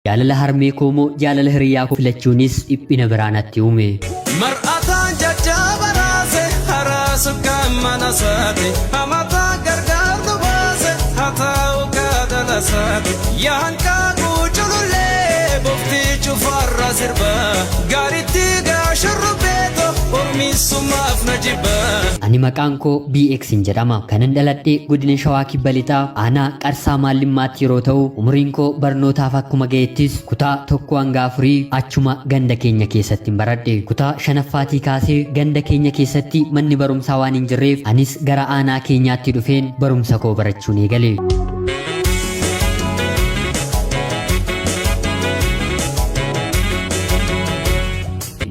Jaalala harmee koo moo jaalala hiriyaa koo filachuunis dhiphina biraa natti uume. Mar'ataan jajjaba raase haraa sukkaan mana saate hamataa gargaar nu baase haa taa'u kaadhala saate yaa hanqaaquu culullee boftii cufaarra sirba gaaritti gaa shurrubbeeto ormiisummaaf na jibba. Ani maqaan koo BX'n jedhama. Kanan dhaladhe godina Shawaa Kibba Lixaa aanaa Qarsaa Maallimmaatti yeroo ta'u, umuriin koo barnootaaf akkuma ga'ettis kutaa tokko hanga afurii achuma ganda keenya keessattin baradhe. Kutaa shanaffaatii kaasee ganda keenya keessatti manni barumsaa waan hin jirreef anis gara aanaa keenyaatti dhufeen barumsa koo barachuun eegale.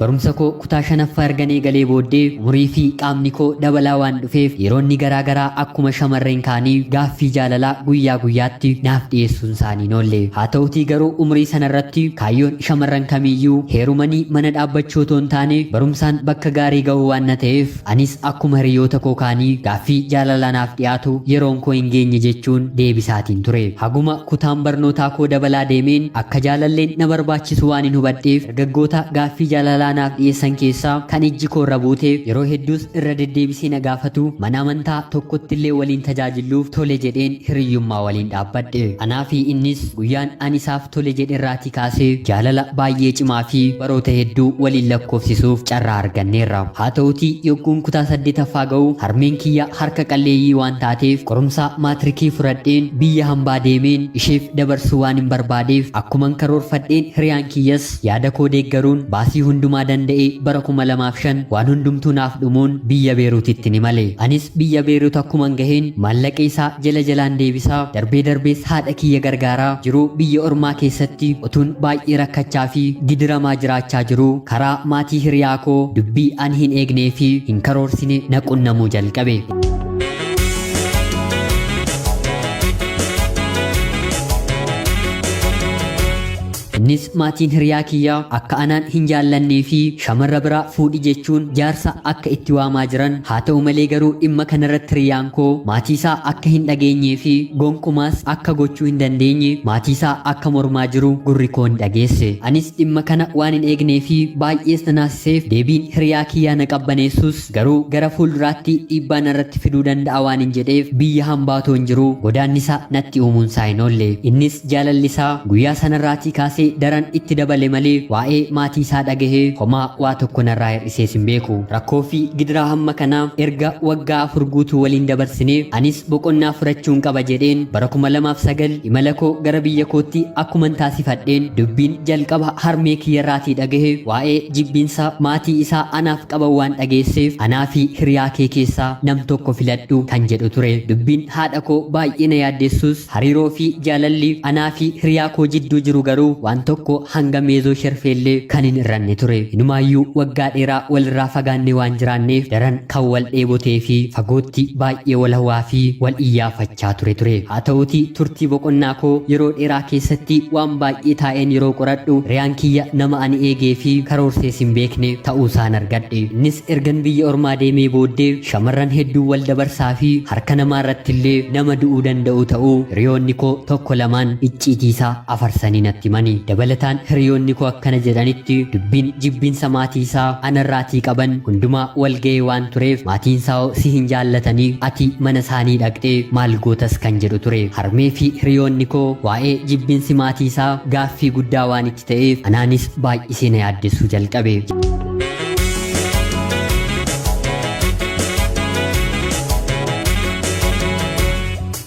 Barumsa koo kutaa shanaffaa ergan eegalee booddee umurii fi qaamni koo dabalaa waan dhufeef yeroonni garaa garaa akkuma shamarreen kaanii gaaffii jaalalaa guyyaa guyyaatti naaf dhiyeessuun isaanii hin oolle. Haa ta'utii garuu umurii sana irratti kaayyoon shamarran kamiiyyuu heerumanii mana dhaabbachuu otoo hin taane barumsaan bakka gaarii gahuu waan na ta'eef anis akkuma hiriyoota koo kaanii gaaffii jaalalaa naaf dhiyaatu yeroon koo hin geenye jechuun deebisaatiin ture. Haguma kutaan barnootaa koo dabalaa deemeen akka jaalalleen na barbaachisu waanin hubadheef dargaggoota gaaffii jaalalaa naaf dhiyeessan keessaa kan ijji koo irra buute yeroo hedduus irra deddeebisee na gaafatu mana amantaa tokkottillee waliin tajaajilluuf tole jedheen hiriyyummaa waliin dhaabbadhe. Anaa fi innis guyyaan ani isaaf tole jedherraatii kaasee jaalala baay'ee cimaa fi baroota hedduu waliin lakkoofsisuuf carraa arganneerra. Haa ta'uutii yogguun kutaa 8ffaa ga'u harmeen kiyya harka qalleeyyii waan taateef qorumsa maatirikii fudhadheen biyya hambaa deemeen isheef dabarsuu waanin barbaadeef akkuman karoorfadheen hiriyaan kiyyas yaada koo deeggaruun baasii hundumaa danda'ee bara 2005 waan hundumtuu naaf dhumuun biyya Beeruutittin imale. Anis biyya Beerut akkuman gaheen maallaqa isaa jala jalaan deebisaa darbee darbees haadha kiyya gargaaraa jiruu biyya ormaa keessatti utuun baay'ee rakkachaa fi gidiramaa jiraachaa jiruu karaa maatii hiriyaa koo dubbii ani hin eegnee fi hin karoorsine na qunnamuu jalqabe. Innis maatiin hiriyaa kiyyaa akka anaan hin jaallannee fi shamarra biraa fuudhi jechuun jaarsa akka itti waamaa jiran, haa ta'u malee garuu dhimma kanarratti hiriyaan koo maatiisaa akka hin dhageenyee fi gonkumaas akka gochuu hin dandeenye maatiisaa akka mormaa jiru gurri koo ni dhageesse. Anis dhimma kana waan hin eegnee fi baay'ees na naasiseef deebiin hiriyaa kiyyaa na qabbaneessus garuu gara fuulduraatti dhiibbaa narratti fiduu danda'a waanin jedheef biyya hambaa otoon jiruu godaannisa natti uumuunsaa hin oolle. Innis Jaalalli isaa guyyaa sanarraatii kaasee daran itti dabale malee waa'ee maatii isaa dhagahee homaa waa tokko narraa hir'isees hin beeku. Rakkoo fi gidiraa hamma kanaa erga waggaa 4 guutuu waliin dabarsinee anis boqonnaa fudhachuun qaba jedheen bara 2009 imala koo gara biyya kootti akkuman taasifadheen dubbiin jalqaba harmee kiyyarraatii dhagahe waa'ee jibbiinsa maatii isaa anaaf qaban waan dhageesseef anaa fi hiriyaa kee keessaa nam tokko filadhu kan jedhu ture. Dubbiin haadha koo baay'ee na yaaddeessus Hariiroo fi jaalalli anaa fi hiriyaa koo jidduu jiru garuu waan tokko hanga meezoo sherfeellee kan hin irranne ture. Inumaayyuu waggaa dheeraa walirraa fagaannee waan jiraanneef daran kan wal dheebotee fi fagootti baay'ee wal hawaa fi wal iyyaafachaa ture ture. Haa ta'uutii turtii boqonnaa koo yeroo dheeraa keessatti waan baay'ee taa'een yeroo qoradhu hiriyaan kiyya nama ani eegee fi karoorsees hin beekne ta'uusaan argadhe. Innis ergan biyya ormaa deemee booddee shamarran hedduu wal dabarsaa fi harka namaa irrattillee nama du'uu danda'u ta'uu hiriyoonni koo tokko lamaan icciitii isaa afarsanii natti himani. Dabalataan hiriyoonni koo akkana jedhanitti dubbiin jibbiinsa maatii isaa anarraatii qaban hundumaa wal ga'ee waan tureef maatiin isaa si hin jaallatanii ati mana isaanii dhaqxee maal gootas kan jedhu ture. Harmee fi hiriyoonni koo waa'ee jibbiinsi maatii isaa gaaffii guddaa waan itti ta'eef anaanis baay'isee na yaaddessuu jalqabe.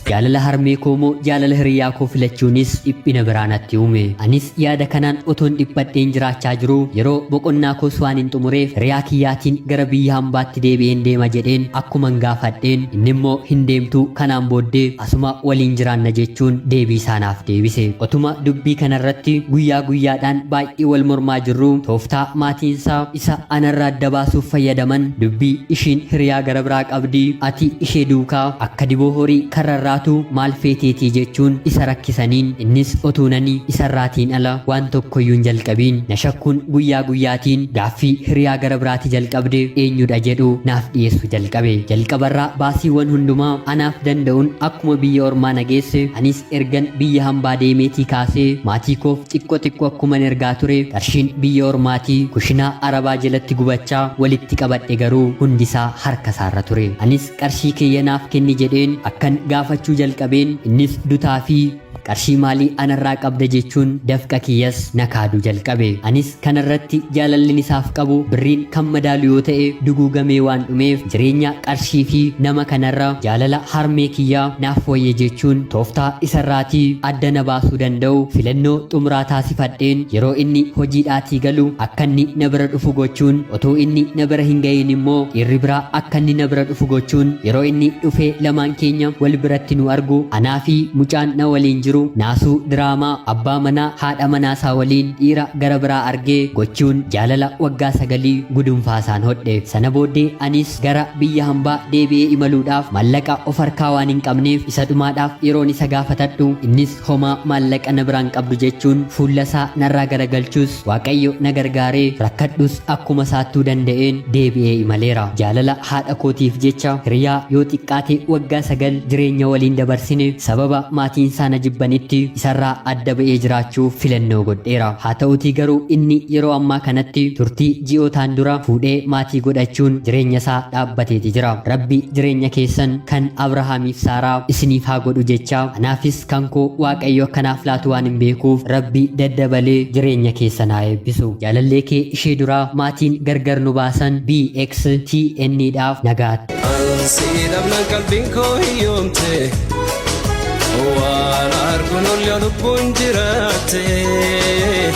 Jaalala harmee koo moo jaalala hiriyaa koo filachuunis dhiphina biraa natti uume. Anis yaada kanaan otoon dhiphadheen jiraachaa jiruu yeroo boqonnaa koos waan hin xumureef hiriyaa kiyyaatiin gara biyya hambaatti deebi'een deema jedheen akkuman gaafadheen inni immoo hin deemtu kanaan booddee asuma waliin jiraanna jechuun deebii isaa naaf deebise. Otuma dubbii kanarratti guyyaa guyyaadhaan baay'ee wal mormaa jirruu tooftaa maatiinsaa isa anarraa adda baasuuf fayyadaman dubbii ishiin hiriyaa gara biraa qabdi ati ishee duukaa akka diboo horii kan rarraatu biraatu maal feeteetii jechuun isa rakkisaniin innis otuunani isarraatiin ala waan tokkoyyuu hin jalqabiin na shakkuun guyyaa guyyaatiin gaaffii hiriyaa gara biraati jalqabde eenyudha jedhu naaf dhiyeessu jalqabe. Jalqabarraa baasiiwwan hundumaa anaaf danda'uun akkuma biyya ormaa na geesse anis ergan biyya hambaa deemeetii kaasee maatii koof xiqqo xiqqo akkuman ergaa ture qarshiin biyya ormaatii kushinaa arabaa jalatti gubachaa walitti qabadhe garuu hundisaa harka isaarra ture. Anis qarshii kiyya naaf kenni jedheen akkan gaafachuu jalqabeen innis dutaa fi qarshii maalii anarraa qabda jechuun dafqa kiyyas na kaaduu jalqabe. Anis kanarratti jaalallin isaaf qabu birriin kan madaalu yoo ta'e duguugamee waan dhumeef jireenya qarshii fi nama kanarra jaalala harmee kiyyaa naaf wayya jechuun tooftaa isarraatii adda na baasuu danda'u filannoo xumuraa taasifadheen yeroo inni hojiidhaatii galu akka inni na bira dhufu gochuun otoo inni na bira hin ga'iin immoo dhiirri biraa akka inni na bira dhufu gochuun yeroo inni dhufee lamaan keenya wal biratti nu argu anaa fi mucaan na waliin jiru naasuu diraamaa abbaa manaa haadha manaasaa waliin dhiira gara biraa argee gochuun jaalala waggaa 9 gudunfaasaan hodhe. Sana booddee anis gara biyya hambaa deebi'ee imaluudhaaf maallaqa of harkaa waan hin qabneef isa dhumaadhaaf yeroon isa gaafatadhu innis homaa maallaqa na biraan qabdu jechuun fuullasaa narraa garagalchus Waaqayyo na gargaaree rakkadhus akkuma saattuu danda'een deebi'ee imaleera. Jaalala haadha kootiif jecha hiriyaa yoo xiqqaate waggaa 9 jireenya waliin dabarsine sababa maatiinsaa na jibbanitti isarraa adda ba'ee jiraachuuf filannoo godheera. Haa ta'utii garuu inni yeroo ammaa kanatti turtii ji'ootaan dura fuudhee maatii godhachuun jireenya isaa dhaabbateeti jira. Rabbi jireenya keessan kan Abrahaamiif Saaraa isiniif haa godhu jecha anaafis kan koo Waaqayyo akka naaf laatu waan hin beekuuf Rabbi daddabalee jireenya keessan haa eebbisu. Jaalallee kee ishee duraa maatiin gargar nu baasan BXTN dhaaf nagaatti. Ansi dhabnaan qalbiin koo hiyyoomte waan arguun ol yoo lubbuun jiraatte.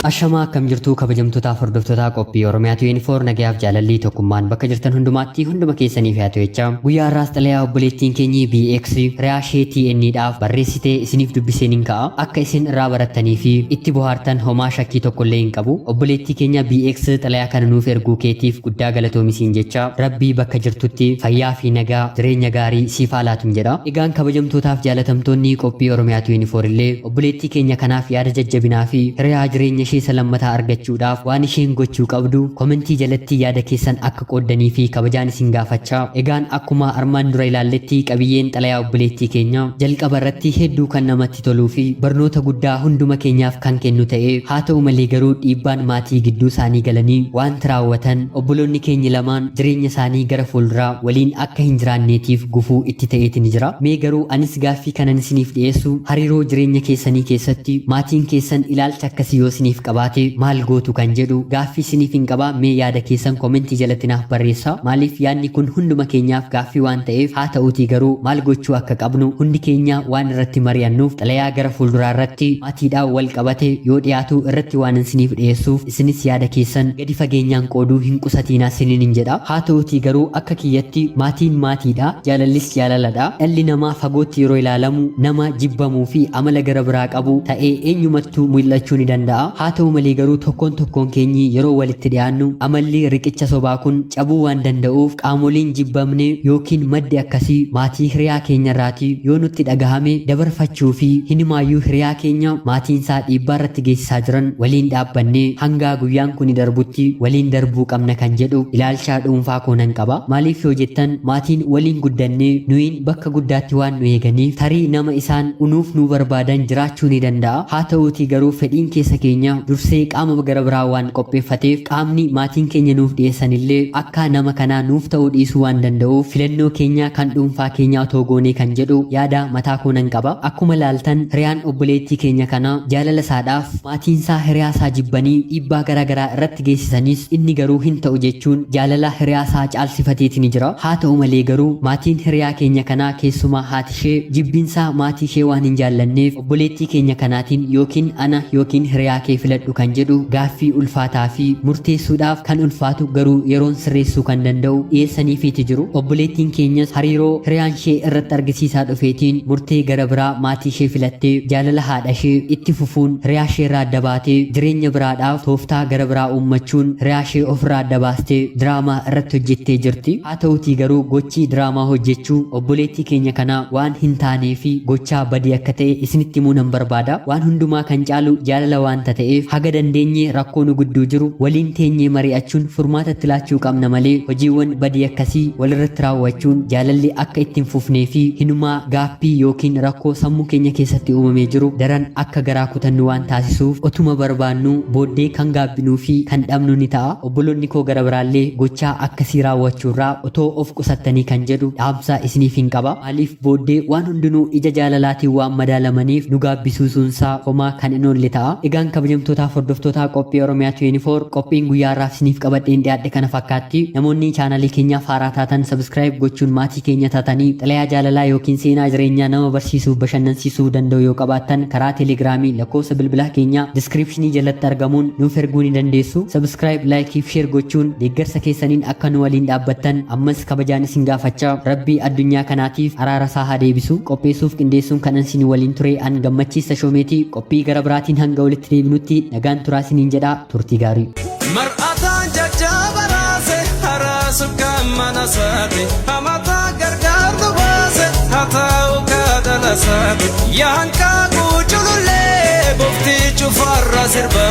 Ashamaa akkam jirtuu kabajamtootaaf hordoftoota qophii Oromiyaa 24 nagayaaf jaalallii tokkummaan bakka jirtan hundumaatti hunduma keessaniif haa ta'u jechaa guyyaa har'aas xalayaa obboleettiin keenyi BX Riyaashee TN dhaaf barreessitee isiniif dubbiseen hin ka'a akka isin irraa barattanii fi itti bohaartan homaa shakkii tokkollee hin qabu. Obboleettii keenya BX xalayaa kana nuuf erguu keetiif guddaa galatoomi siin jecha Rabbii bakka jirtutti fayyaa fi nagaa jireenya gaarii siif haa laatun jedha. Egaan kabajamtootaaf jaalatamtoonni qophii Oromiyaa 24 illee obboleettii keenya kanaaf yaada jajjabinaa fi hiriyaa jireenya ishee isa lammataa argachuudhaaf waan isheen gochuu qabdu komentii jalatti yaada keessan akka qooddanii fi kabajaan isin gaafachaa egaan akkuma armaan dura ilaalletti qabiyyeen xalayaa obboleettii keenya jalqaba irratti hedduu kan namatti toluu fi barnoota guddaa hunduma keenyaaf kan kennu ta'ee haa ta'u malee garuu dhiibbaan maatii gidduu isaanii galanii waanti raawwatan obboloonni keenyi lamaan jireenya isaanii gara fuulduraa waliin akka hin jiraanneetiif gufuu itti ta'eeti ni jira. Mee garuu anis gaaffii kanan isiniif dhiyeessu hariiroo jireenya keessanii keessatti maatiin keessan ilaalcha akkasii yoo isiniif qabaate maal gootu kan jedhu gaaffii isiniif hin qaba mee yaada keessan komentii jalatti naaf barreessa maaliif yaadni kun hunduma keenyaaf gaaffii waan ta'eef haa ta'uutii garuu maal gochuu akka qabnu hundi keenya waan irratti mari'annuuf xalayaa gara fuulduraa irratti maatiidhaan wal qabate yoo dhiyaatu irratti waan isiniif dhiyeessuuf isinis yaada keessan gadi fageenyaan qooduu hin qusatiinaa isiniin hin jedha. Haa ta'uutii garuu akka kiyyatti maatiin maatiidha, jaalallis jaalaladha. Dhalli namaa fagootti yeroo ilaalamu nama jibbamuu fi amala gara biraa qabu ta'ee eenyumattuu mul'achuu ni danda'a. Haa ta'u malee garuu tokkoon tokkoon keenyi yeroo walitti dhiyaannu amalli riqicha sobaa kun cabuu waan danda'uuf qaamoliin jibbamne yookiin maddi akkasii maatii hiriyaa keenyarraatii yoo nutti dhagahame dabarfachuu fi hinumaayyuu hiriyaa keenya maatiinsaa dhiibbaa irratti geessisaa jiran waliin dhaabbannee hangaa guyyaan kuni darbutti waliin darbuu qabna kan jedhu ilaalchaa dhuunfaa koo nan qaba. Maaliif yoo jettan maatiin waliin guddannee nuyiin bakka guddaatti waan nu eeganiif tarii nama isaan unuuf nuu barbaadan jiraachuu ni danda'a. Haa ta'uutii garuu fedhiin keessa keenya dursee qaama gara biraa waan qopheeffateef qaamni maatiin keenya nuuf dhiyeessanillee akka nama kanaa nuuf ta'uu dhiisuu waan danda'uuf filannoo keenya kan dhuunfaa keenyaa otoo goonee kan jedhu yaada mataa koo nan qaba. Akkuma laaltan hiriyaan obboleettii keenya kanaa jaalala isaadhaaf maatiinsaa hiriyaa isaa jibbanii dhiibbaa gara garaa irratti geessisanis inni garuu hin ta'u jechuun jaalala hiriyaa isaa caalsifateeti ni jira. Haa ta'u malee garuu maatiin hiriyaa keenya kanaa keessumaa haati ishee jibbinsaa maatii ishee waan hin jaallanneef obboleettii keenya kanaatiin yookiin ana yookiin hiriyaa kee filadhu filadhu kan jedhu gaaffii ulfaataa fi murteessuudhaaf kan ulfaatu garuu yeroon sirreessuu kan danda'u dhiyeessaniifiiti jiru. Obboleettiin keenyas hariiroo hiriyaan ishee irratti argisiisaa dhufeetiin murtee gara biraa maatii ishee filattee jaalala haadha ishee itti fufuun hiriyaa ishee irraa adda baatee jireenya biraadhaaf tooftaa gara biraa uummachuun hiriyaa ishee ofirraa adda baastee diraamaa irratti hojjettee jirti. Haa ta'utii garuu gochi diraamaa hojjechuu obboleettii keenya kanaa waan hin taanee fi gochaa badii akka ta'e isinitti himuu nan barbaada. Waan hundumaa kan caalu jaalala waanta ta'eef haga dandeenye rakkoo nu gidduu jiru waliin teenyee mari'achuun furmaata itti laachuu qabna malee hojiiwwan badii akkasii walirratti raawwachuun jaalalli akka itti hin fufnee fi hinumaa gaabbii yookiin rakkoo sammuu keenya keessatti uumamee jiru daran akka garaa kutannu waan taasisuuf otuma barbaannuu booddee kan gaabbinuu fi kan dhabnu ni ta'a. Obboloonni koo gara biraallee gochaa akkasii raawwachuurraa otoo of qusattanii kan jedhu dhaamsa isiniifin qaba. Maaliif booddee waan hundinuu ija jaalalaatiin waan madaalamaniif nu gaabbisuusuunsaa homaa kan hin oolle ta'a. Egaan kabajamtootaaf hordoftootaa qophii Oromiyaa 24 qophiin guyyaa har'aaf isiniif qabadheen dhiyaadhe kana fakkaatti. Namoonni chaanalii keenyaaf haaraa taatan subscribe gochuun maatii keenya taatanii xalayaa jaalalaa yookiin seenaa jireenyaa nama barsiisuuf bashannansiisuu danda'u yoo qabaattan karaa telegiraamii lakkoofsa bilbilaa keenyaa diskiripshinii jalatti argamuun nuuf erguu ni dandeessu. Subscribe, like fi share gochuun deeggarsa keessaniin akka nu waliin dhaabbattan ammas kabajaan isin gaafachaa Rabbi addunyaa kanaatiif araara isaa haa deebisu. Qopheessuuf qindeessuun kanan isin waliin ture an Gammachiis Tashoomeeti. Qophii gara biraatiin hanga walitti deebinutti nagaan turaa isiniin jedha. Turtii gaarii. Mar'ataan jajjaba raase haraa sukkaan mana saate hamataa gargaar nu baase haa taa'u kaadhala saate yaa hanqaaquu culullee bofti cufarra sirba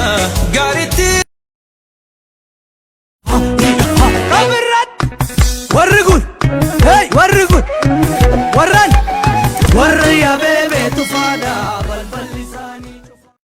gaaritti. Warri kun, hey, warri kun, warran, warri abeebee tufaadha.